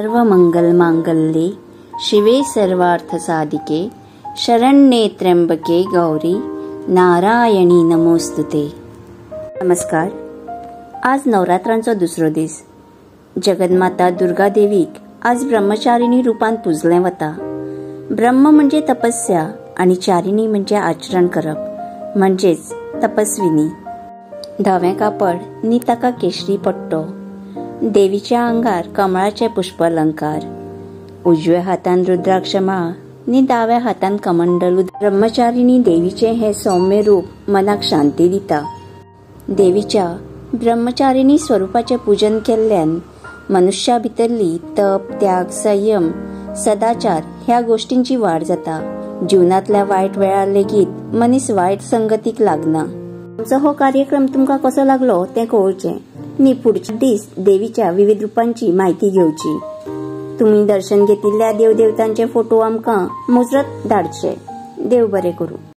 सर्वमंगल मांगल्ये शिवे सर्वार्थ साधिके शरण्ये त्र्यंबके गौरी नारायणी नमोस्तुते। नमस्कार। आज नवरात्रांचो दुसरो दीस। जगन्माता दुर्गा देवीक आज ब्रह्मचारिणी रूपान पुजलें वता। ब्रह्म म्हणजे तपस्या आणि चारिणी म्हणजे आचरण करप, म्हणजेच तपस्विनी। धवें कापड नी ताका केशरी पट्टो, देवीच्या आंगार कमळाचे पुष्प अलंकार, उजव्या हातान रुद्राक्ष माळ नी दाव्या हातान कमंडलू। ब्रह्मचारिणी देवीचे हे सौम्य रूप मनाक शांती दिता। देवीच्या ब्रह्मचारिणी स्वरूपाचे पूजन केल्ल्यान मनुष्या भितरली तप, त्याग, संयम, सदाचार ह्या गोष्टींची वाढ जाता। जीवनातल्या वायट वेळार लेगीत मनीस वायट संगतीक लागना। आमचो हो कार्यक्रम तुमकां कसो लागलो तें कळोवचें नी पुढचे दीस देवीच्या विविध रूपांची माहिती घेवची। तुम्ही दर्शन घेतिल्ल्या देवदेवतांचे फोटो आमकां मुजरत धाडचे। देव बरें करूं।